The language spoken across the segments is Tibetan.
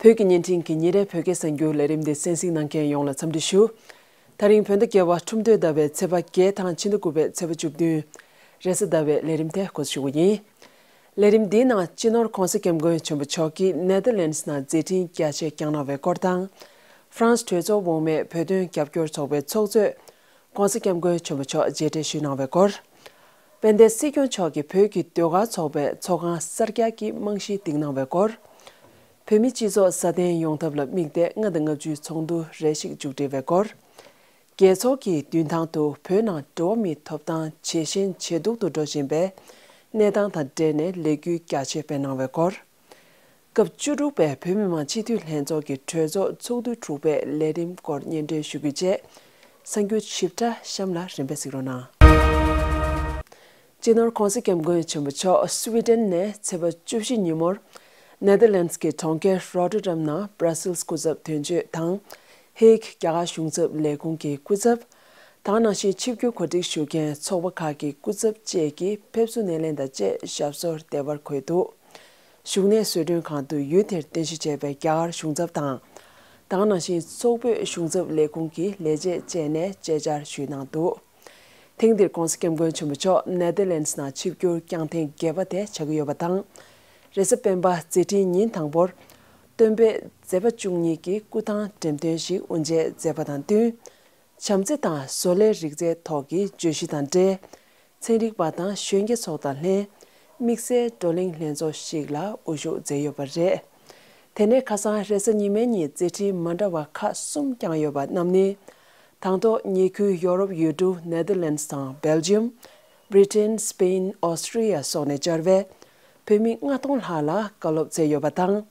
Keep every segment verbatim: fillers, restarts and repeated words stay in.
བོད་ཀྱི་བརྙན་འཕྲིན་གྱི་ཉིན་རེའི་བོད་སྐད་གསར་འགྱུར་ལས་རིམ་འདི་གསན་གཟིགས་གནང་མཁན་ཡོངས་ལ་འཚམས་འདྲི་ཞུ། ད་རིང་བོད་ཟླ་བརྒྱད་པ་ཁྲུམས་སྟོད་ཟླ་བའི་ཚེས་པ་བརྒྱད་དང་ཕྱི་ཟླ་དགུ་པའི་ཚེས་པ་བཅུ་བདུན། རེས་གཟའ་ཟླ་བའི་ལས་རིམ་དེ་འགོ་འཛུགས་ཞུ་གི་ཡིན། ལས་རིམ་འདིའི་ནང་སྤྱི་ནོར་༸གོང་ས་༸སྐྱབས་མགོན་ཆེན་པོ་མཆོག་གིས་ནེ་དར་ལེནྜ་ནང་མཛད་འཕྲིན་རྒྱ་ཆེ་བསྐྱངས་གནང་བའི་སྐོར་དང་། ཧྥ་རན་སི་གྲོས་ཚོགས་འོག་མའི་བོད་དོན་རྒྱབ་སྐྱོར་ཚོགས་པའི་ཚོགས་གཙོས་༸གོང་ས་༸སྐྱབས་མགོན་ཆེན་པོ་མཆོག་མཇལ་འཕྲད་ཞུས་གནང་བའི་སྐོར། དཔལ་ལྡན་སྲིད་སྐྱོང་མཆོག་གིས་བོད་ཀྱི་ཟློས་གར་ཚོགས་པའི་ཚོགས་ཁང་གསར་རྒྱག་གི་རྨང་གཞི་བཏིང་གནང་བའི་སྐོར། བོད་མིའི་སྤྱི་ཚོགས་སྲ་བརྟན་ཡོང་ཐབས་ལ་དམིགས་ཏེ་ལྔ་དང་ལྔ་བཅུའི་ཚོགས་འདུ་རེ་ཞིག་མཇུག་སྒྲིལ་བའི་སྐོར། རྒྱལ་ཚོགས་ཀྱི་མདུན་ཐང་དུ་བོད་ནང་འགྲོ་བ་མིའི་ཐོབ་ཐང་ཇེ་ཞན་ཇེ་སྡུག་ཏུ་འགྲོ་བཞིན་པའི་གནས་སྟངས་དང་འབྲེལ་ནས་ལས་འགུལ་རྒྱ་ཆེ་སྤེལ་གནང་བའི་སྐོར། སྐབས་བཅུ་དྲུག་པའི་བོད་མི་མང་སྤྱི་འཐུས་ལྷན་ཚོགས་ཀྱི་གྲོས་ཚོགས་ཚོགས་དུས་དྲུག་པའི་ལས་རིམ་སྐོར་སྙན་སྒྲོན་ཞུ་རྒྱུ་བཅས་གསར་འགྱུར་ཞིབ་ཕྲ་གཤམ་ལ་རིམ་པས་གཟིགས་རོགས་གནང་། སྤྱི་ནོར་༸གོང་ས་༸སྐྱབས་མགོན་ཆེན་པོ་མཆོག་སུའི་ཌེན་ནས་ཚེས་པ་བཅུ་བཞི་ཉིན་མོར་ནེ་དར་ལེནྜ་གི་གྲོང་ཁྱེར་རོ་ཊར་ཌམ་ནང་སྦྲ་སིལ་སྐུ་ཚབ་དོན་གཅོད་དང་། ཧེག་རྒྱ་གར་གཞུང་ཚབ་ལས་ཁུངས་ཀྱི་སྐུ་ཚབ། དེ་ག་ནང་བཞིན་ཆིབས་བསྒྱུར་གོ་སྒྲིག་ཞུ་མཁན་ཚོགས་པ་ཁག་གི་སྐུ་ཚབ་བཅས་ཀྱིས་ཕེབས་བསུ་སྣེ་ལེན་དང་བཅས་ཞབས་སོར་བདེ་བར་འཁོད་འདུག་གཞུང་གནས་བཟོ་སྐྲུན་ཁང་དུ་ཡུལ་དེར་རྟེན་གཞི་བྱས་པའི་རྒྱ་གར་གཞུང་ཚབ་དང་། དེ་ག་ནང་བཞིན་སོག་པོའི་གཞུང་ཚབ་ལས་ཁུངས་ཀྱི་ལས་བྱེད་བཅས་ནས་བཅས་བཅར་ཞུས་གནང་འདུག་ཐེངས་འདིར་༸གོང་ས་༸སྐྱབས་མགོན་ཆེན་པོ་མཆོག་ནེ་དར་ལེནྜ་ནང་ཆིབས་བསྒྱུར་བསྐྱངས་ཐེངས་བརྒྱད་པ་དེ་ཆགས་ཀྱི་ཡོད་པ་དང་། རེས་གཟའ་སྤེན་པ་མཛད་འཕྲིན་ཉིན་དང་པོར་སྟོན་པའི་མཛད་པ་བཅུ་གཉིས་ཀྱི་སྐུ་ཐང་འགྲེམས་སྟོན་ཞིག་དབུ་འབྱེད་མཛད་པ་དང་བསྟུན། བྱམས་བརྩེ་དང་བཟོ་ལས་རིག་རྩལ་ཐོག་གི་བརྗོད་གཞི་དང་འབྲེལ། ཚན་རིག་པ་དང་གཞོན་སྐྱེས་ཚོ་དང་ལྷན་དམིགས་བསལ་བགྲོ་གླེང་ལྷན་ཚོགས་ཤིག་ལ་དབུ་བཞུགས་མཛད་ཡོད་པ་རེད། དེ་ནས་ཁ་སང་རེས་གཟའ་ཉི་མའི་ཉིན་མཛད་འཕྲིན་མ་འདྲ་བ་ཁག་གསུམ་བསྐྱངས་ཡོད་པ་རྣམས་ནི། དང་ཐོག་ཉེ་ཁུལ་ཡོ་རོབ་ཡུལ་གྲུ་ནེ་དར་ལེནྜ་དང་སྦེལ་ཇི་ཡམ། བྷི་རི་ཊེན། སི་པེན། ཨོ་སི་ཀྲི་ཡ་སོགས་ནས་བཅར་བའི་བོད་མི་ལྔ་སྟོང་ལྷག་ལ་བཀའ་སློབ་སྩལ་ཡོད་པ་དང་།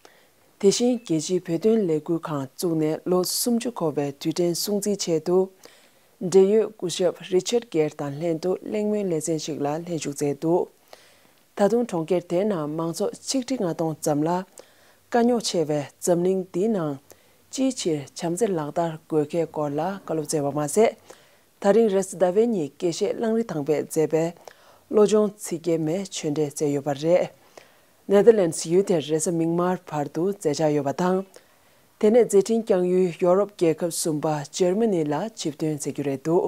དེ་བཞིན་རྒྱལ་སྤྱིའི་བོད་དོན་ལས་འགུལ་ཁང་བཙུགས་ནས་ལོ་སུམ་ཅུ་འཁོར་བའི་དུས་དྲན་སྲུང་བརྩིའི་ཆེད་དུ། འབྲེལ་ཡོད་སྐུ་ཞབས་རི་ཆར་གྷེར་དང་ལྷན་དུ་གླེང་མོལ་ལེ་ཚན་ཞིག་ལ་ལྷན་ཞུགས་མཛད་འདུག་ད་དུང་གྲོང་ཁྱེར་དེའི་ནང་མང་ཚོགས་ཆིག་ཁྲི་ལྔ་སྟོང་ཙམ་ལ་དཀའ་རྙོག་ཆེ་བའི་འཛམ་གླིང་འདིའི་ནང་ཅིའི་ཕྱིར་བྱམས་བརྩེ་ལག་བསྟར་དགོས་གལ་སྐོར་ལ་བཀའ་སློབ་སྩལ་བ་མ་ཟད། ད་རིང་རེས་གཟའ་ཟླ་བའི་ཉིན་དགེ་བཤེས་གླང་རི་ཐང་པས་མཛད་པའི་བློ་སྦྱོང་ཚིག་བརྒྱད་མའི་ཆོས་འབྲེལ་སྩལ་ཡོད་པ་རེད། ནེ་དར་ལེནྜ་ཡུལ་དེར་རེས་གཟའ་མིག་དམར་བར་དུ་མཛད་འཆར་ཡོད་པ་དང་། དེ་ནས་མཛད་འཕྲིན་བསྐྱངས་ཡུལ་ཡོ་རོབ་རྒྱལ་ཁབ་གསུམ་པ་འཇར་མ་ནི་ལ་ཆིབས་ཐོན་མཛད་རྒྱུ་རེད་འདུག་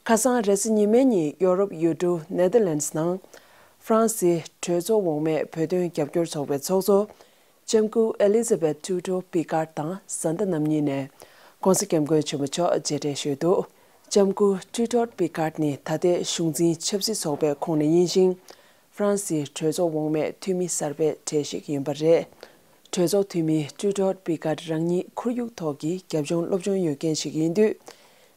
ཁ་སང་རེས་གཟའ་ཉི་མའི་ཉིན་ཡོ་རོབ་ཡུལ་གྲུ་ནེ་དར་ལེནྜ་ནང་ཧྥ་རན་སིའི་གྲོས་ཚོགས་འོག་མའི་བོད་དོན་རྒྱབ་སྐྱོར་ཚོགས་པའི་ཚོགས་གཙོ། ལྕམ་སྐུ་ཨེ་ལི་ཛ་བེཐ་ཊུ་ཊོ་པི་ཀར་དང་བཟའ་ཟླ་རྣམ་གཉིས་ནས་༸གོང་ས་༸སྐྱབས་མགོན་ཆེན་པོ་མཆོག་མཇལ་འཕྲད་ཞུས་འདུག་ལྕམ་སྐུ་ཊུ་ཊོ་པི་ཀར་ནི་ད་ལྟའི་གཞུང་འཛིན་ཆབ་སྲིད་ཚོགས་པའི་ཁོངས་ནས་ཡིན་ཞིང་། ཧྥ་རན་སིའི་གྲོས་ཚོགས་འོག་མའི་འཐུས་མི་གསར་པའི་གྲས་ཤིག་ཡིན་པ་རེད། གྲོས་ཚོགས་འཐུས་མི་ཊུ་ཊོ་པི་ཀར་རང་ཉིད་ཁོར་ཡུག་ཐོག་གི་རྒྱབ་ལྗོངས་སློབ་སྦྱོང་ཡོད་མཁན་ཞིག་ཡིན་དུས།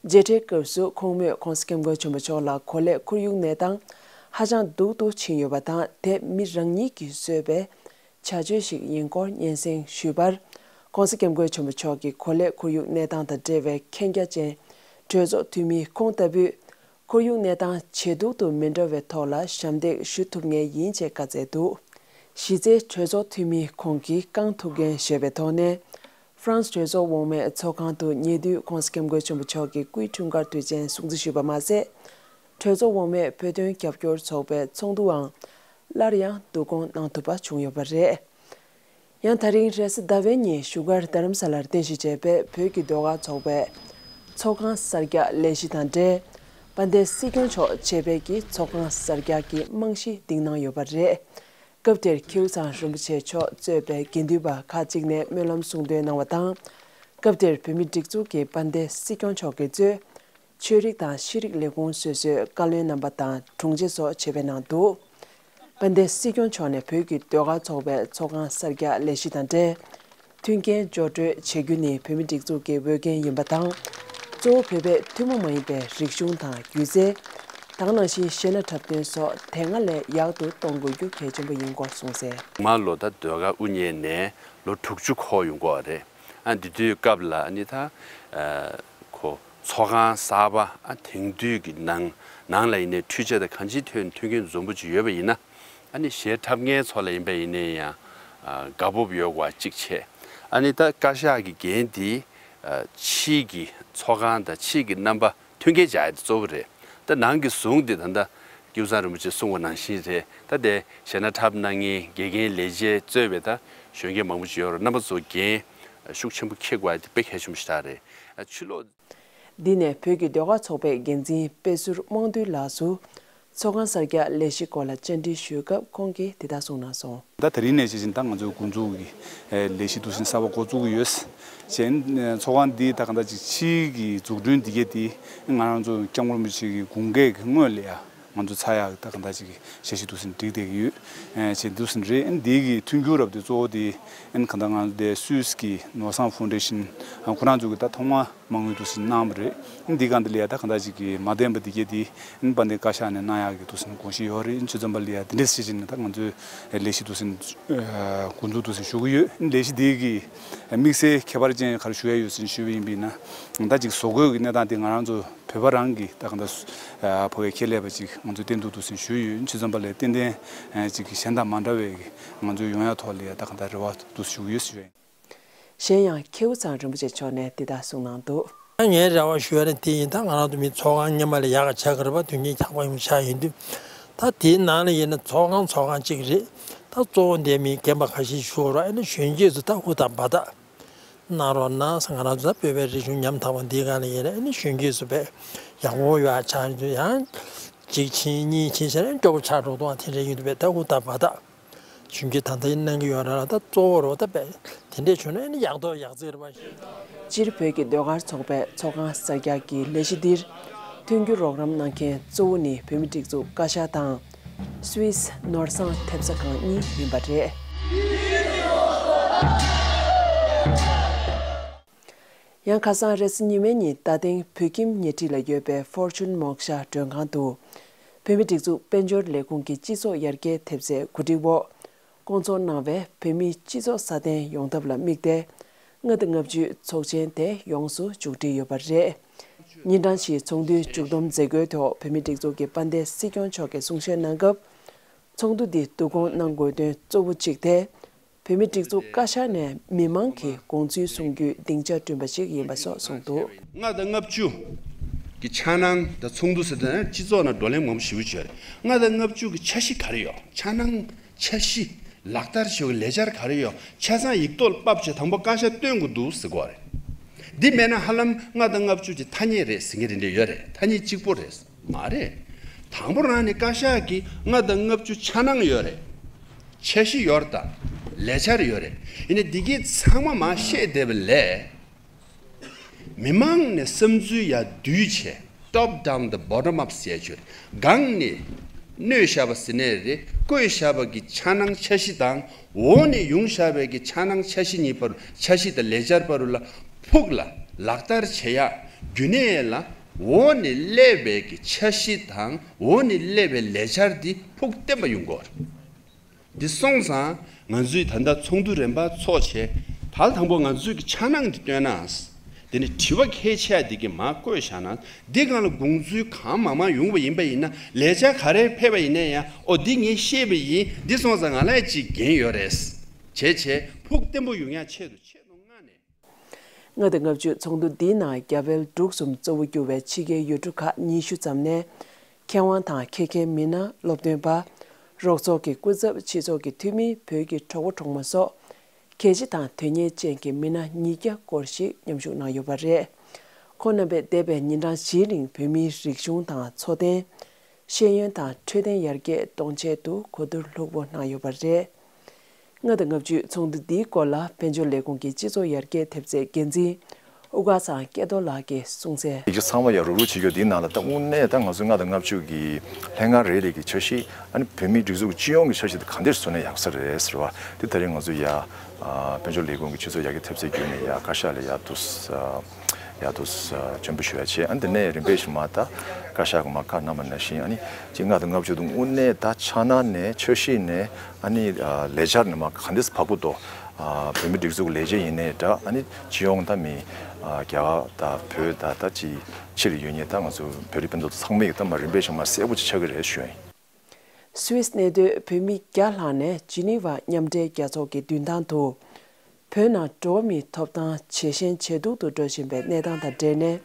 མཇལ་འཕྲད་སྐབས་སུ་ཁོང་མོས་༸གོང་ས་༸སྐྱབས་མགོན་ཆེན་པོ་མཆོག་ལ་གོ་ལའི་ཁོར་ཡུག་གནས་སྟངས་ཧ་ཅང་སྡུག་ཏུ་ཕྱིན་ཡོད་པ་དང་། དེ་མི་རང་ཉིད་ཀྱིས་བཟོས་པའི་བྱ་སྤྱོད་ཞིག་ཡིན་སྐོར་སྙན་སེང་ཞུས་པར། ༸གོང་ས་༸སྐྱབས་མགོན་ཆེན་པོ་མཆོག་གིས་གོ་ལའི་ཁོར་ཡུག་གནས་སྟངས་དང་འབྲེལ་བའི་མཁྱེན་རྒྱ་ཅན་གྲོས་ཚོགས་འཐུས་མི་ཁོང་ལྟ་བུས། ཁོར་ཡུག་གནས་སྟངས་ཇེ་སྡུག་ཏུ་མི་འགྲོ་བའི་ཐོག་ལ་ཞབས་འདེགས་ཞུ་ཐུབ་ངེས་ཡིན་ཅེས་བཀའ་སྩལ་འདུག་གཞི་རྩའི་གྲོས་ཚོགས་འཐུས་མི་ཁོང་གིས་རྐང་ཐུབ་མཁན་བཞེས་པའི་ཐོག་ནས། ཧྥ་རན་སི་གྲོས་ཚོགས་འོག་མའི་ཚོགས་ཁང་དུ་ཉེ་དུས་༸གོང་ས་༸སྐྱབས་མགོན་ཆེན་པོ་མཆོག་གི་སྐུའི་འཁྲུངས་སྐར་དུས་ཆེན་སྲུང་བརྩི་ཞུས་པ་མ་ཟད། གྲོས་ཚོགས་འོག་མའི་བོད་དོན་རྒྱབ་སྐྱོར་ཚོགས་པའི་ཚོགས་འདུའང་སླར་ཡང་བསྡུ་སྐོང་གནང་ཐུབ་པ་བྱུང་ཡོད་པ་རེད། ཡང་ད་རིང་རེས་གཟའ་ཟླ་བའི་ཉིན་བཞུགས་སྒར་རྡ་རམ་ས་ལར་རྟེན་གཞི་བྱས་པའི་བོད་ཀྱི་ཟློས་གར་ཚོགས་པའི་ཚོགས་ཁང་གསར་རྒྱག་ལས་གཞི་དང་འབྲེལ། དཔལ་ལྡན་སྲིད་སྐྱོང་མཆོག་ཆེད་ཕེབས་ཀྱིས་ཚོགས་ཁང་གསར་རྒྱག་གི་རྨང་གཞི་བཏིང་གནང་ཡོད་པ་རེད། སྐབས་དེར་ཁྱེའུ་ཚང་རིན་པོ་ཆེ་མཆོག་གཙོས་པའི་དགེ་འདུན་པ་ཁག་ཅིག་ནས་སྨོན་ལམ་གསུང་འདོན་གནང་བ་དང་། སྐབས་དེར་བོད་མིའི་སྒྲིག་འཛུགས་ཀྱི་དཔལ་ལྡན་སྲིད་སྐྱོང་མཆོག་གིས་གཙོས། ཆོས་རིག་དང་ཤེས་རིག་ལས་ཁུངས་སོ་སོའི་བཀའ་བློན་རྣམ་པ་དང་དྲུང་ཆེ་སོགས་ཆེད་ཕེབས་གནང་འདུག་དཔལ་ལྡན་སྲིད་སྐྱོང་མཆོག་ནས་བོད་ཀྱི་ཟློས་གར་ཚོགས་པའི་ཚོགས་ཁང་གསར་རྒྱག་ལས་གཞི་དང་འབྲེལ། མཐུན་རྐྱེན་སྦྱོར་སྤྲོད་བྱེད་རྒྱུ་ནི་བོད་མིའི་སྒྲིག་འཛུགས་ཀྱི་འོས་འགན་ཡིན་པ་དང་། གཙོ་བོ་བོད་པའི་ཐུན་མོང་མ་ཡིན་པའི་རིག་གཞུང་དང་སྒྱུ་རྩལ། དེ་ག་ནང་བཞིན་གཞས་སྣ་འཁྲབ་སྟོན་སོགས་དེ་སྔ་ལས་ཡག་ཏུ་གཏོང་དགོས་རྒྱུ་གལ་ཆེན་པོ་ཡིན་སྐོར་གསུངས་གསལ། མ་ལོ་ད་ཟློས་གར་དབུ་བརྙེས་ནས་ལོ་དྲུག་ཅུ་འཁོར་ཡོང་གི་ཡོད་རེད། ཨ་འདི་དུས་སྐབས་ལ་ཨ་ནི་ད་ཨ་ཁོ་ཚོགས་ཁང་གསར་པ་ཨ་དེང་དུས་ཀྱི་ནང་ནང་ལ་ཡིན་ནའི་འཕྲུལ་ཆས་དང་གང་ཅིའི་ཐོག་མཐུན་རྐྱེན་འཛོམས་པོ་ཅིག་ཡོད་པ་ཡིན་ན། ཨ་ནི་གཞས་འཁྲབ་མཁན་ཚོ་ལ་ཡིན་པ་ཡིན་ནའི་ཡང་ཨ་དགའ་སྤོབས་ཡོད་པ་གཅིག་བྱས། ཨ་ནི་ད་བཀའ་ཤག་གི་འགན་འདི་ཨ་ཕྱིའི་གི་ཚོགས་ཁང་དང་ཕྱིའི་གི་རྣམ་པ་མཐུན་རྐྱེན་སྦྱར་ཡ་དེ་གཙོ་བོ་རེད། ད་ནང་གི་ཟུང་དེ་ད་ལྟ་ཀེའུ་ཚང་རིན་པོ་ཆེས་གསུངས་པ་ནང་བཞིན་རེད། ད་དེ་གཞས་སྣ་འཁྲབ་གནང་མཁན་དགེ་རྒན་ལས་བྱེད་གཙོས་པའི་ད་གཞོན་སྐྱེས་མང་པོ་ཅིག་ཡོད་རེད། རྣམ་པ་ཚོ་འགན་ཤུགས་ཆེན་པོ་འཁྱེར་དགོས་ཡ་དེ་དཔེ་གལ་ཆེན་པོ་ཞིག་རེད། ཕྱི་ལོགས། འདི་ནས་བོད་ཀྱི་ཟློས་གར་ཚོགས་པའི་འགན་འཛིན་དཔེ་ཟུར་དབང་འདུས་ལགས་སུ་ཚོགས་ཁང་གསར་རྒྱག་ལས་གཞི་སྐོར་ལ་བཅར་འདྲི་ཞུས་སྐབས་ཁོང་གིས་འདི་ལྟར་གསུངས་གནང་སོང་། ད་དེ་རིང་ནས་བྱས་ཙང་ད་ང་ཚོའི་འགོ་འཛུགས་ཀྱི་ལས་གཞི་འདུག་ཟིན་གསར་པ་འགོ་བཙུགས་ཀྱི་ཡོད། གཞན་ཚོགས་ཁང་འདི་ད་གང་ལྟར་ཅིག་ཕྱིའི་གི་འཛུགས་སྐྲུན་འདི་གས་དེ་ང་རང་ཚོ་སྐྱབས་མགོན་རིན་པོ་ཆེ་གི་དགུང་གྲངས་ཀྱི་སྔོན་ལ་ཡ་ང་ཚོ་ཚར་ཡག་ད་གང་ལྟར་ཅིག་གི་ཞབས་ཕྱི་འདུག་ཟིན་སྒྲིག་བསྡད་ཀྱི་ཡོད། བྱས་འདུག་ཟིན་རེད། འདི་གི་མཐུན་འགྱུར་རབ་དེ་གཙོ་བོ་དེ་གང་ལྟར་ང་ཚོ་དེ་སུད་སི་གི་ནོར་བཟང་ཕའུན་ཌེ་ཤན་ཁོ་རང་ཚོ་གི་ད་ཐོག་མ། མ་དངུལ་འདུག་ཟིན་གནང་བ་རེད། འདི་ག་འདི་ལ་ཡ་ད་གང་ལྟར་ཅིག་གི་མ་བདེན་པ་འདི་གས་དེ་དཔལ་ལྡན་བཀའ་ཤག་ནས་གནང་ཡག་གི་འདུག་ཟིན་དགོངས་བཞེས་ཡོད་རེད། ཆུ་ཚོད་པ་ལ་ཡ་འདི་འདྲས་ཤེས་བཞིན་ད་ང་ཚོའི་ལས་གཞི་འདུག་ཟིན་འགོ་འཛུགས་འདུག་ཟིན་ཞུ་གི་ཡོད། ལས་གཞི་འདི་གི་དམིགས་བསལ་ཁྱད་པར་ཅན་ག་རེ་ཞུ་ཡ་ཡོད་ཟིན་ཞུས་པ་ཡིན་པས་ན་ད་ཅིག་བཟོ་བཀོད་ཀྱི་གནས་སྟངས་དེ་ང་རང་ཚོ་བོད་པ་རང་གི་ད་གང་ལྟར་ཕོ་བའི་ཁྱད་ལས་པ་ཅིག་ང་ཚོས་བསྟན་འདུག་འདུག་ཟིན་ཞུས་ཡོད། ཆུ་ཚོད་པ་ལ་ཏན་ཏན་ཅིག་གཞན་དང་མ་འདྲ་བའི་ང་ཚོའི་ཡོང་ཡ་ཐོག་ལ་ཡ་ད་གང་ལྟར་རེ་བ་འདུག་ཞུ་གི་ཡོད་ཞུ་ཡ་ཡིན། གཞན་ཡང་མཁས་དབུ་ཚང་རིན་པོ་ཆེ་མཆོག་ནས་འདི་ལྟར་གསུངས་གནང་འདུག། ངའི་རེ་བ་ཞུ་ཡ་ནི་དེ་ཡིན། ད་ང་རང་ཚོ་མི་ཚོགས་ཁང་སྔོན་མ་ལས་ཡག་ག་ཆགས་ཀྱི་རེད་པ། དོན་རྐྱེན་ཁྱབ་པ་ཡོང་ཆགས་ཡིན་དུས་ད་དེའི་ནང་ལ་ཡིན་ན་ཚོགས་ཁང་ཚོགས་ཁང་གཅིག་རེད། ད་གཙོ་བོ་འདས་མི་རྒན་པ་ཁ་ཤས་ཞུ་རོགས་ཨ་ནི་གཞོན་སྐྱེས་ཚོ་ད་ཧུར་ཐག་འབད་ཐག་གནང་རོགས་གནང་ཟེར། ང་རང་ཚོ་ད་བོད་པའི་རིག་གཞུང་ཉམ་ཐག་པ་འདིའི་སྒང་ལ་ཡིན་ན་ཨ་ནི་གཞོན་སྐྱེས་ཚོ་དཔེ་ཡག་པོ་ཡོད་ཆགས་ཡིན་དུས་ཡང་གཅིག་ཕྱིན་གཉིས་ཕྱིན་བྱས་ནས་སྐྱོ་པོ་ཆགས་འགྲོ་གཏོང་བ་དེ་འདྲ་ཡིན་དུས་དཔེ་ད་ཧུར་ཐག་འབད་ཐག་གཞོན་སྐྱེས་ད་ལྟ་ཡིན་གནང་གི་ཡོད་ར་ལ། ད་གཙོ་བོ་རོ་ད་པས་དེ་འདྲས་བྱུང་ན་ཨ་ནི་ཡག་ཐོག་ཡག་རྩེ་རེད་པ། སྤྱིར་བོད་ཀྱི་ཟློས་གར་ཚོགས་པའི་ཚོགས་ཁང་གསར་རྒྱག་གི་ལས་གཞི་འདིར་མཐུན་འགྱུར་རོགས་རམ་གནང་མཁན་གཙོ་བོ་ནི་བོད་མིའི་སྒྲིག་འཛུགས་བཀའ་ཤག་དང་། སུད་སི་ནོར་བཟང་ཐེབས་རྩ་ཁང་གཉིས་ཡིན་པ་རེད། ཡང་ཁ་སང་རེས་གཟའ་ཉི་མའི་ཉིན་རྟ་སྟེང་བོད་ཁྱིམ་ཉེ་འཁྲིས་ལ་ཡོད་པའི་ཧྥོར་ཆུན་མོག་ཤ་མགྲོན་ཁང་དུ། བོད་མིའི་སྒྲིག་འཛུགས་དཔལ་འབྱོར་ལས་ཁུངས་ཀྱི་སྤྱི་ཚོགས་ཡར་རྒྱས་ཐེབས་རྩའི་གོ་སྒྲིག་འོག་བསྐོང་ཚོགས་གནང་བའི་བོད་མིའི་སྤྱི་ཚོགས་སྲ་བརྟན་ཡོང་ཐབས་ལ་དམིགས་ཏེ། ལྔ་དང་ལྔ་བཅུའི་ཚོགས་ཆེན་དེ་ཡོངས་སུ་མཇུག་སྒྲིལ་ཡོད་པ་རེད། ཉིན་གྲངས་བཞིའི་ཚོགས་འདུའི་མཇུག་བསྡོམས་མཛད་སྒོའི་ཐོག་བོད་མིའི་སྒྲིག་འཛུགས་ཀྱི་དཔལ་ལྡན་སྲིད་སྐྱོང་མཆོག་གིས་གསུང་བཤད་གནང་སྐབས། ཚོགས་འདུ་འདི་བསྡུ་སྐོང་གནང་དགོས་དོན་གཙོ་བོ་གཅིག་དེ། བོད་མིའི་སྒྲིག་འཛུགས་བཀའ་ཤག་ནས་མི་མང་གི་དགོངས་ཚུལ་གསུང་རྒྱུའི་སྡིངས་ཆ་བསྐྲུན་པ་ཞིག་ཡིན་པ་སོགས་གསུངས་འདུག། ལྔ་དང་ལྔ་བཅུ་གི་འཆར་སྣང་དང་ཚོགས་འདུ་ཟེར་དུས་སྤྱི་ཚོགས་ནང་བགྲོ་གླེང་མང་པོ་ཞེ་པོ་བྱས་རེད། ལྔ་དང་ལྔ་བཅུ་གི་འཆར་གཞི་ག་རེ་ཡོད། འཆར་སྣང་འཆར་གཞི་ལག་བསྟར་བྱེད་དགོས་ལས་འཆར་ག་རེ་ཡོད། ཆ་ཚང་ཡིག་ཐོག་ལ་ཕབ་བྱས་དང་པོ་བཀའ་ཤག་སྟོན་དགོས་འདུག་ཟེར་གོ་རེད། འདི་མེད་ན་ཧ་ལམ་ལྔ་དང་ལྔ་བཅུ་གི་ཐ་སྙད་རེད་ཟེར་མཁན་རེ་འདྲ་ཡོད་རེད། ཐ་སྙད་གཅིག་པོ་རེད། མ་རེད། དང་པོ་རང་ནས་བཀའ་ཤག་གིས་ལྔ་དང་ལྔ་བཅུ་འཆར་སྣང་ཡོད་རེད། འཆར་གཞི་ཡོད་རེད་དང་ལས་འཆར་ཡོད་རེད། ཡིན་ནའི་འདི་གའི་ཚང་མ་མར་བཤད་བསྡད་པ་ལས། མི་མང་ནས་བསམ་ཚུལ་ཡར་བསྡུས་བྱས། Top down the bottom up ཟེར་ཡ་ཅིག་ཡོད་རེད། སྒང་ནས་གནོད་བཞག་པ་ཟེར་ནའི་རེད། བཀོད་བཞག་པ་གི་འཆར་སྣང་འཆར་གཞི་དང་འོག་ནས་ཡོང་བཞག་པའི་གི་འཆར་སྣང་འཆར་གཞི་གཉིས་བར། འཆར་གཞི་དང་ལས་འཆར་བར་ལ་ཕུགས་ལ་ལག་བསྟར་བྱེད་ཡ་རྒྱུན་གནས་ལ། འོག་ནས་སླེབས་པའི་གི་འཆར་གཞི་དང་འོག་ནས་སླེབས་པའི་ལས་འཆར་འདི་ཕུགས་བརྟན་པ་ཡོང་དགོས། འདི་སོང་ཙང་ང་ཚོས་ད་ལྟ་ཚོགས་འདུ་རིམ་པ་ཚོགས་བྱས། ད་དང་པོ་ང་ཚོས་ཀྱི་འཆར་སྣང་འདི་བཏོན་ན། དེ་ནས་དྲི་བ་གལ་ཆེ་བ་འདི་གི་མར་བཀོད་བཞག་ན། འདི་སྒང་ལ་དགོངས་ཚུལ་གང་མང་མང་ཡོང་བ་ཡིན་པ་ཡིན་ན། ལས་འཆར་ག་རེ་ཕེབས་པ་ཡིན་ན་ཡང་ཨོ་འདི་ངས་ཤེས་པ་ཡིན། འདི་སོང་ཙང་ང་ལ་ཅིག་འགན་ཡོད་རེད། བྱས་བྱས་ཕུགས་བརྟན་པོ་ཡོང་ཡ་ཆེད་དུ་ཆེད་དུ་མངགས་ནས། ལྔ་དང་ལྔ་བཅུ་ཚོགས་འདུ་འདིའི་ནང་རྒྱ་བལ་འབྲུག་གསུམ་གཙོ་བོ་གྱུར་བའི་ཕྱི་རྒྱལ་ཡུལ་གྲུ་ཁག་ཉི་ཤུ་ཙམ་ནས་མཁས་དབང་དང་མཁས་མཁན། མི་སྣ། སློབ་སྟོན་པ། རོགས་ཚོགས་ཀྱི་སྐུ་ཚབ། སྤྱི་ཚོགས་ཀྱི་འཐུས་མི། བོད་ཀྱི་གྲོགས་པོ་གྲོགས་མོ་སོགས་གལ་ཆེ་དང་དོན་གཉེར་ཅན་གྱི་མི་སྣ་ཉིས་བརྒྱ་སྐོར་ཞིག་མཉམ་ཞུགས་གནང་ཡོད་པ་རེད། ཁོང་རྣམ་པས་འདས་པའི་ཉིན་གྲངས་བཞིའི་རིང་བོད་མིའི་རིག་གཞུང་དང་འཚོ་རྟེན། ཤེས་ཡོན་དང་འཕྲོད་བསྟེན་ཡར་རྒྱས་གཏོང་ཆེད་དུ་གོ་བསྡུར་ལྷུག་པོ་གནང་ཡོད་པ་རེད། ལྔ་དང་ལྔ་བཅུའི་ཚོགས་འདུ་འདིའི་སྐོར་ལ་དཔལ་འབྱོར་ལས་ཁུངས་ཀྱི་སྤྱི་ཚོགས་ཡར་རྒྱས་ཐེབས་རྩའི་འགན་འཛིན་དབུ་དཀར་ཚང་སྐལ་རྡོར་ལགས་ཀྱིས་གསུངས་གསལ། ཡིག་ཆ་ཚང་མ་ཡར་རུབ་རུབ་བྱེད་རྒྱུ་འདིའི་ནང་ལ་ད་དངོས་གནས་ད་ང་ཚོའི་ལྔ་དང་ལྔ་བཅུ་གི་ལྷན་ཁང་རེ་རེ་གི་འཆར་གཞི། ཨ་ནི་བོད་མིའི་སྒྲིག་འཛུགས་སྤྱི་ཡོངས་ཀྱི་འཆར་གཞི་དེ་ག་འདྲས་བཟོས་ན་ཡག་ས་རེད་ཟེར་བ་དེ་ད་རེས་ང་ཚོ་ཡ་དཔལ་འབྱོར་ལས་ཁུངས་ཀྱི་སྤྱི་ཚོགས་ཡར་རྒྱས་ཐེབས་རྩའི་བརྒྱུད་ནས་ཡ་བཀའ་ཤག་ལ་ཡ་དུ། ཡ་དུ་ས་བྱོན་པ་ཞུ་ཡ་བྱས། ཨ་ནི་དེ་ནས་རིམ་པས་ཤིག་མ་ད་བཀའ་ཤག་གི་མ་བཀའ་གནང་བ་ནང་བཞིན། ཨ་ནི་ཅིག་ལྔ་དང་ལྔ་བཅུ་དུ་དངོས་གནས་ད་འཆར་སྣང་ནས་འཆར་གཞི་ནས། ཨ་ནི་ལས་འཆར་ནས་མ་ག་འདྲས་ཕར་ཕུད་དོ། བོད་མི་སྒྲིག་འཛུགས་ལས་བྱེད་ཡིན་ནའི་འདྲ། ཨ་ནི་སྤྱི་ཡོངས་ད་མི་རྒྱ་གར་ད་བོད་ད་ད་ཅིག་ཕྱི་ལ་ཡོད་མཁན་ད་ང་ཚོ་བོད་རིགས་སྤུན་ཟླ་ཚོ་ཚང་མས་ད་མ་རིམ་པས་ཤིག་མ་གསལ་པོ་ཅིག་ཆགས་ཀྱི་རེད་ཞུ་ཡ་ཡིན། སུད་སི་གནས་སྡོད་བོད་མི་བརྒྱ་ལྷག་ནས་ཇི་ནི་ཝ་མཉམ་འབྲེལ་རྒྱལ་ཚོགས་ཀྱི་མདུན་ཐང་དུ། བོད་ནང་འགྲོ་བ་མིའི་ཐོབ་ཐང་ཇེ་ཞན་ཇེ་སྡུག་ཏུ་འགྲོ་བཞིན་པའི་གནས་སྟངས་དང་འབྲེལ་ནས་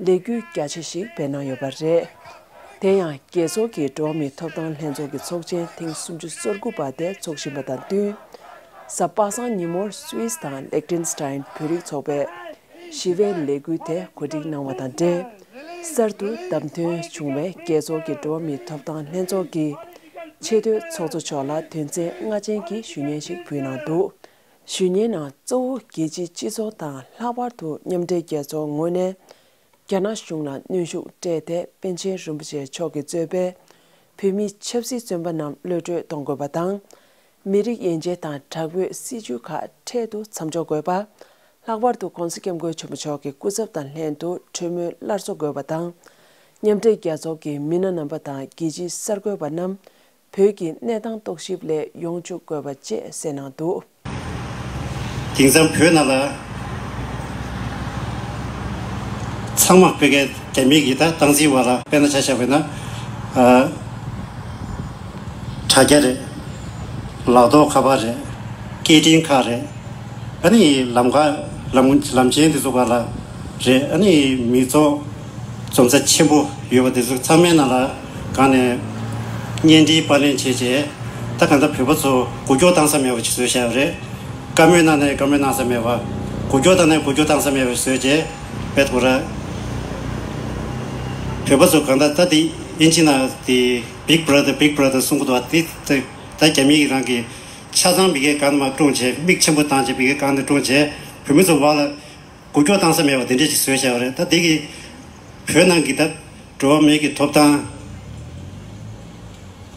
ལས་འགུལ་རྒྱ་ཆེ་ཞིག་སྤེལ་གནང་ཡོད་པ་རེད། དེ་ཡང་རྒྱལ་ཚོགས་ཀྱི་འགྲོ་བ་མིའི་ཐོབ་ཐང་ལྷན་ཚོགས་ཀྱི་ཚོགས་ཆེན་ཐེངས་སུམ་ཅུ་སོ་དགུ་པ་དེ་འཚོགས་བཞིན་པ་དང་བསྟུན། གཟའ་པ་སངས་ཉིན་མོར་སུད་སི་དང་ལེག་ཏེན་སི་ཏན་བོད་རིགས་ཚོགས་པས་ཞི་བའི་ལས་འགུལ་དེ་གོ་སྒྲིག་གནང་བ་དང་འབྲེལ། གསར་དུ་བདམས་ཐོན་བྱུང་བའི་རྒྱལ་ཚོགས་ཀྱི་འགྲོ་བ་མིའི་ཐོབ་ཐང་ལྷན་ཚོགས་ཀྱི་ཆེས་མཐོའི་ཚོགས་གཙོ་མཆོག་ལ་དོན་ཚན་ལྔ་ཅན་གྱི་ཞུ་སྙན་ཞིག་ཕུལ་གནང་འདུག་ཞུ་སྙན་ནང་གཙོ་བོ་རྒྱལ་སྤྱིའི་སྤྱི་ཚོགས་དང་ལྷག་པར་དུ་མཉམ་འབྲེལ་རྒྱལ་ཚོགས་ངོས་ནས། རྒྱ་ནག་གཞུང་ལ་གནོན་ཤུགས་སྤྲད་དེ་པཎ་ཆེན་རིན་པོ་ཆེ་མཆོག་གིས་གཙོས་པའི་བོད་མིའི་ཆབ་སྲིད་བཙོན་པ་རྣམས་གློད་གྲོལ་གཏོང་དགོས་པ་དང་། མི་རིགས་དབྱེ་འབྱེད་དང་དྲག་པོའི་སྲིད་བྱུས་ཁག་འཕྲལ་དུ་མཚམས་འཇོག་དགོས་པ། ལྷག་པར་དུ་༸གོང་ས་༸སྐྱབས་མགོན་ཆེན་པོ་མཆོག་གི་སྐུ་ཚབ་དང་ལྷན་དུ་གྲོས་མོལ་སླར་གསོ་དགོས་པ་དང་། མཉམ་འབྲེལ་རྒྱལ་ཚོགས་ཀྱི་མི་སྣ་རྣམ་པ་དང་རྒྱལ་སྤྱིའི་གསར་འགོད་པ་རྣམས་བོད་ཀྱི་གནས་སྟངས་རྟོག་ཞིབ་སླད་ཡོང་བཅུག་དགོས་པ་བཅས་གསན་གནང་འདུག་དེང་སང་བོད་ནང་ལ་ཚང་མ་བོད་སྐད་རྒྱ་མི་གི་ད་སྟངས་འཛིན་བ་ལ་དཔེར་ན་ཆ་བཞག་པ་ཡིན་ན། ཨ། དྲ་རྒྱ་རེད། ལག་ཐོག་ཁ་པར་རེད། སྐད་འཕྲིན་ཁག་རེད། ཨ་ནི་ལམ་ཁ་ལམ་ལམ་ཆེན་དེ་ཚོ་ག་ལ་རེད། ཨ་ནི་མི་ཚོགས་འཛོམས་ས་ཆེན་པོ་ཡོད་པ་དེ་ཚོ་ཚང་མའི་ནང་ལ་གང་ནས་བརྙན་འཕྲིན་པར་ལེན་བྱས་རྗེས། ད་གང་ལྟར་བོད་པ་ཚོ་འགུལ་སྐྱོད་བཏང་ས་མེད་པ་ཅིག་བཟོས་བཞག་ཡོད་རེད། བཀའ་མོལ་གནང་ནས་བཀའ་མོལ་གནང་ས་མེད་པ། འགུལ་སྐྱོད་བཏང་ནས་འགུལ་སྐྱོད་བཏང་ས་མེད་པ་བཟོས་རྗེས་བེད་ཁོ་ར། བོད་པ་ཚོ་གང་ལྟར་ད་དེ་ཨིན་ཇི་ནང་དེ་Big Brother Big Brother་གསུང་གི་འདུག་དེ་ད་རྒྱ་མི་གི་རང་གི་ཆ་ཚང་བི་གའི་གང་མ་ཀྲུང་བྱས། མིག་ཆེན་པོ་བཏང་བྱས་བི་གའི་གང་དུ་ཀྲུང་བྱས། བོད་མི་ཚོ་བར་ལ་འགུལ་སྐྱོད་བཏང་ས་མེད་པ་དེ་འདྲས་ཅིག་བཟོས་བཞག་པ་རེད། ད་དེ་གི་བོད་ནང་གི་ད་འགྲོ་བ་མིའི་གི་ཐོབ་ཐང་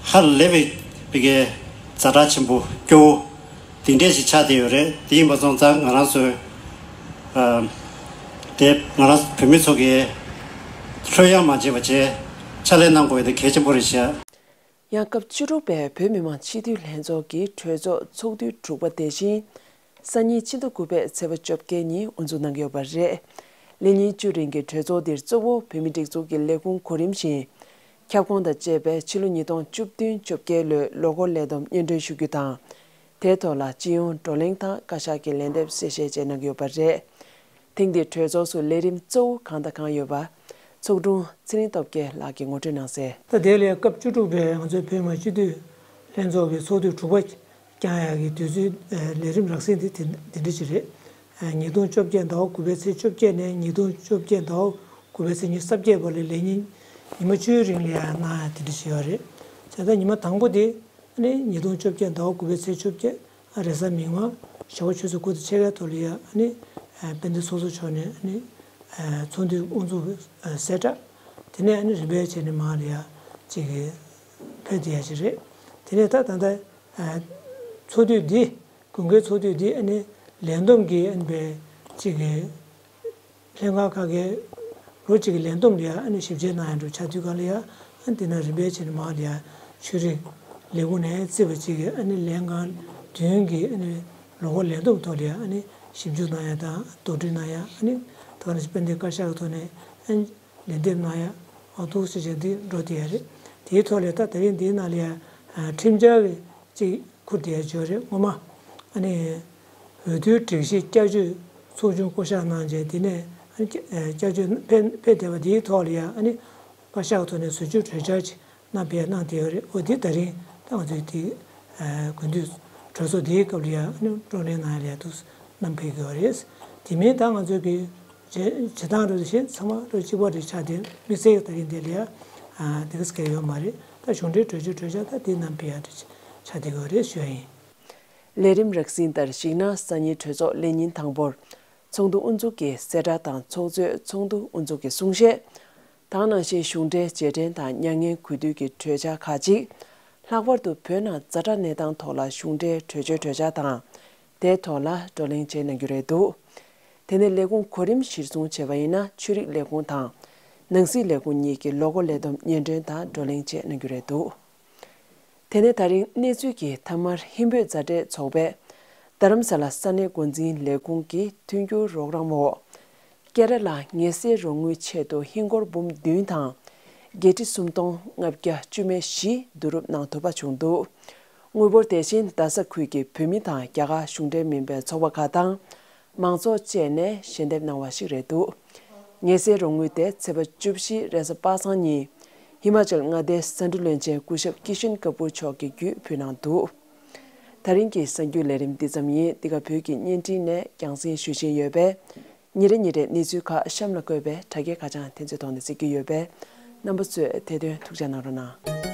ཧ་ལས་པའི་བི་གའི་ཛ་དྲག་ཆེན་པོ་སྐྱོ་བོ་དེ་འདྲས་ཞིག་ཆགས་བསྡད་ཡོད་རེད། དེ་ཡིན་པ་སོང་ཙང་ང་རང་ཚོས་ཨ་དེ་ང་རང་བོད་མི་ཚོ་གིས་ལྷོད་ཡངས་མ་བྱེད་པ་བྱས་ཕྱག་ལས་གནང་དགོས་ཡ་དེ་གལ་ཆེན་པོ་རེད་ཤག་ཡང་སྐབས་བཅུ་དྲུག་པའི་བོད་མི་མང་སྤྱི་འཐུས་ལྷན་ཚོགས་ཀྱི་གྲོས་ཚོགས་ཚོགས་དུས་དྲུག་པ་དེ་བཞིན་སང་ཉིན་ཕྱི་ཟླ་དགུ་པའི་ཚེས་པ་བཅོ་བརྒྱད་ཉིན་དབུ་འཛུགས་གནང་གི་ཡོད་པ་རེད། ལས་ཉིན་བཅུ་རིང་གི་གྲོས་ཚོགས་འདིར་གཙོ་བོ་བོད་མིའི་སྒྲིག་འཛུགས་ཀྱི་ལས་ཁུངས་གོ་རིམ་བཞིན། ཁྱབ་ཁོངས་དང་བཅས་པའི་ཕྱི་ལོ་ཉིས་སྟོང་བཅུ་བདུན་བཅོ་བརྒྱད་ལོའི་ལོ་འཁོར་ལས་བསྡོམས་སྙན་སྒྲོན་ཞུ་རྒྱུ་དང་། དེའི་ཐོག་ལ་སྤྱི་ཡོངས་བགྲོ་གླེང་དང་བཀའ་ཤག་གི་ལན་འདེབས་གསལ་བཤད་བཅས་གནང་གི་ཡོད་པ་རེད། ཐེངས་འདིའི་གྲོས་ཚོགས་སུ་ལས་རིམ་གཙོ་བོ་གང་དང་གང་ཡོད་པ། ཚོགས་དྲུང་ཚེ་རིང་སྟོབས་རྒྱལ་ལགས་ཀྱིས་ངོ་སྤྲོད་གནང་གསལ། ད་དེ་ལས་སྐབས་བཅུ་དྲུག་པའི་ང་ཚོའི་བོད་མི་མང་སྤྱི་འཐུས་ལྷན་ཚོགས་ཀྱི་ཚོགས་དུས་དྲུག་པ་བསྐྱངས་ཡག་གི་དུས་ཚོད་ལས་རིམ་རགས་ཟིན་དེ་དེ་འདྲ་ཅིག་རེད། ཉིས་སྟོང་བཅོ་བརྒྱད་ཟླ་བ་དགུ་པའི་ཚེས་བཅོ་བརྒྱད་ནས་ཉིས་སྟོང་བཅོ་བརྒྱད་ཟླ་བ་དགུ་པའི་ཚེས་ཉི་ཤུ་རྩ་བརྒྱད་བར་ལ་ལས་ཉིན་ཉི་མ་བཅུའི་རིང་ལ་ཡང་གནང་ཡག་དེ་འདྲ་ཞིག་ཡོད་རེད། བྱས་ཙང་ཉི་མ་དང་པོ་དེ་ཨ་ནི་ཉིས་སྟོང་བཅོ་བརྒྱད་ཟླ་བ་དགུ་པའི་ཚེས་བཅོ་བརྒྱད་རེས་གཟའ་མིག་དམར་ཞོགས་པ་ཆུ་ཚོད་དགུ་དང་ཕྱེད་ཀའི་ཐོག་ལ་ཡ་ཨ་ནི་དཔལ་ལྡན་ཚོགས་གཙོ་མཆོག་ནས་ཨ་ནི་ཚོགས་འདུ་དབུ་འཛུགས་གསལ་བསྒྲགས། དེ་ནས་ཨ་ནི་རིམ་པས་བྱས་ནས་མར་ལ་ཡ་ཅིག་གི་ཕེབས་བསྡད་ཡ་ཅིག་རེད། དེ་ནས་ད་ད་ལྟ་ཚོགས་དུས་འདི་དགུན་ཁའི་ཚོགས་དུས་འདི་ཨ་ནི་ལས་བསྡོམས་ཀྱི་ཨ་ནི་པའི་ཅིག་གི་ལྷན་ཁང་ཁག་གི་ལོ་གཅིག་གི་ལས་བསྡོམས་ལ་ཡ་ཨ་ནི་ཞིབ་དཔྱད་གནང་ཡ་འགྲོ་ཆགས་དུས་གང་ལ་ཡ་ཨ་ནི་དེ་ན་རིམ་པས་བྱས་ནས་མར་ལ་ཡ་ཆོས་རིག་ལས་ཁུངས་ནས་བརྩིས་པ་ཅིག་གི་ཨ་ནི་ལྷན་ཁང་བདུན་གྱི་ཨ་ནི་ལོ་འཁོར་ལས་བསྡོམས་ཐོག་ལ་ཡ་ཨ་ནི་ཞིབ་འཇུག་གནང་ཡ་དང་དོགས་འདྲི་གནང་ཡ་ཨ་ནི་ད་ག་ནང་བཞིན་དཔལ་ལྡན་བཀའ་ཤག་གི་ཐོག་ནས་ཨ་ནི་ལན་འདེབས་གནང་ཡ་འོ་འདུག་སེ་བྱས་འདི་འགྲོ་བསྡད་ཡ་རེད། དེའི་ཐོག་ལ་ད་དེ་རིང་འདིའི་ནང་ལ་ཡ་ཁྲིམས་འཆར་གྱི་ཅིག་ཁུར་བསྡད་ཡ་ཅིག་ཡོད་རེད། སྔོན་མ་ཨ་ནི་འོས་བསྡུའི་སྒྲིག་གཞི་བསྐྱར་བཅོས་ཚོགས་ཆུང་བསྐོ་གཞག་གནང་རྗེས་དེ་ནས་ཨ་ནི་བསྐྱར་བཅོས་ཕེབས་ཕེབས་བསྡད་པ་དེའི་ཐོག་ལ་ཡ་ཨ་ནི་བཀའ་ཤག་ཐོག་ནས་ཟུར་བཅོས་གྲོས་འཆར་ཅིག་གནང་ཕེབས་གནང་བསྡད་ཡོད་རེད། འོ་འདི་ད་རིང་ད་ང་ཚོའི་དེ་དགུན་དུས་གྲོས་ཚོགས་འདིའི་སྐབས་ལ་ཡ་ཨ་ནི་བགྲོ་གླེང་གནང་ཡ་ལ་ཡ་འདུག་གནང་ཕེབས་ཀྱི་ཡོད་རེད། དེ་མིན་ད་ང་ཚོའི་གི་བྱེད་བྱེད་སྟངས་རེ་བཞིན་ཚང་མ་རེ་གཅིག་པ་རེ་ཆགས་ཏེ་དམིགས་བསལ་ད་རིང་འདི་ལ་ཡ་ཨ་འདི་ག་སྐད་ཡོད་མ་རེད། ད་གཞུང་འབྲེལ་གྲོས་ཆོད་གྲོས་འཆར་ད་འདི་རྣམས་ཕེབས་ཡ་རེ་ཆགས་བསྡད་ཀྱི་ཡོད་རེད་ཞུ་ཡ་ཡིན། ལས་རིམ་རགས་ཟིན་ལྟར་གཞིགས་ན་སང་ཉིན་གྲོས་ཚོགས་ལས་ཉིན་དང་པོར་ཚོགས་འདུ་དབུ་འཛུགས་ཀྱི་གསལ་བསྒྲགས་དང་ཚོགས་གཙོས་ཚོགས་འདུ་དབུ་འཛུགས་ཀྱི་གསུང་བཤད། དེ་ནང་བཞིན་གཞུང་འབྲེལ་རྗེས་དྲན་དང་མྱ་ངན་གུས་འདུད་ཀྱི་གྲོས་འཆར་ཁག་ཅིག་ལྷག་པར་དུ་བོད་ནང་ཛ་དྲག་གནས་སྟངས་ཐོག་ལ་གཞུང་འབྲེལ་གྲོས་ཆོད་གྲོས་འཆར་དང་། དེའི་ཐོག་ལ་བགྲོ་གླེང་བྱས་གནང་རྒྱུ་རེད་འདུག་དེ་ནས་ལས་ཁུངས་གོ་རིམ་གཞིར་བཟུང་བྱས་པ་ཡིན་ན་ཆོས་རིག་ལས་ཁུངས་དང་། ནང་སྲིད་ལས་ཁུངས་གཉིས་ཀྱི་ལོ་འཁོར་ལས་བསྡོམས་སྙན་སྒྲོན་དང་བགྲོ་གླེང་བཅས་གནང་རྒྱུ་རེད་འདུག་དེ་ནས་ད་རིང་གནས་ཚུལ་གྱི་མཐའ་མར་ཧིན་བོད་མཛའ་འབྲེལ་ཚོགས་པས་རྡ་རམ་ས་ལ་ས་གནས་འགོ་འཛིན་ལས་ཁུངས་ཀྱི་མཐུན་འགྱུར་རོགས་རམ་འོག་སྐེ་ར་ལ་ངལ་སེལ་རོགས་དངུལ་ཆེད་དུ་ཧིན་སྒོར་འབུམ་བདུན་དང་བརྒྱད་ཁྲི་སུམ་སྟོང་ལྔ་བརྒྱ་བཅུ་མེད་བཞི་བསྡུ་རུབ་གནང་ཐུབ་པ་བྱུང་འདུག་དངུལ་འབོར་དེ་བཞིན་རྡ་ས་ཁུལ་གྱི་བོད་མི་དང་རྒྱ་གར་གཞུང་འབྲེལ་མིན་པའི་ཚོགས་པ་ཁག་དང་མང་ཚོགས་བཅས་ནས་ཞལ་འདེབས་གནང་བ་ཞིག་རེད་འདུག་ངལ་སེལ་རོགས་དངུལ་དེ་ཚེས་པ་བཅུ་བཞི་རེས་གཟའ་པ་སངས་ཉིན་ ཧི་མ་ཅལ་མངའ་སྡེའི་ས་འབྲུ་བློན་ཆེན་སྐུ་ཞབས་ཀི་ཤན་ཀ་པུར་མཆོག་གིས་བརྒྱུད་ཕུལ་གནང་འདུག། ད་རིང་གི་གསར་འགྱུར་ལས་རིམ་འདི་ཙམ་ཡིན། འདི་ག་བོད་ཀྱི་བརྙན་འཕྲིན་ནས་རྒྱང་སྲིང་ཞུ་བཞིན་ཡོད་པས། ཉིན་རེ་ཉིན་རེ་གནས་ཚུལ་ཁག་གཤམ་ལ་བཀོད་པའི་དྲ་རྒྱའི་ཁ་བྱང་དེ་ཚོའི་ཐོག་ནས་གཟིགས་ཀྱི་ཡོད་པས། རྣམ་པ་ཚོས་དེ་དོན་ཐུགས་རྗེ་གནང་རོགས་གནང་།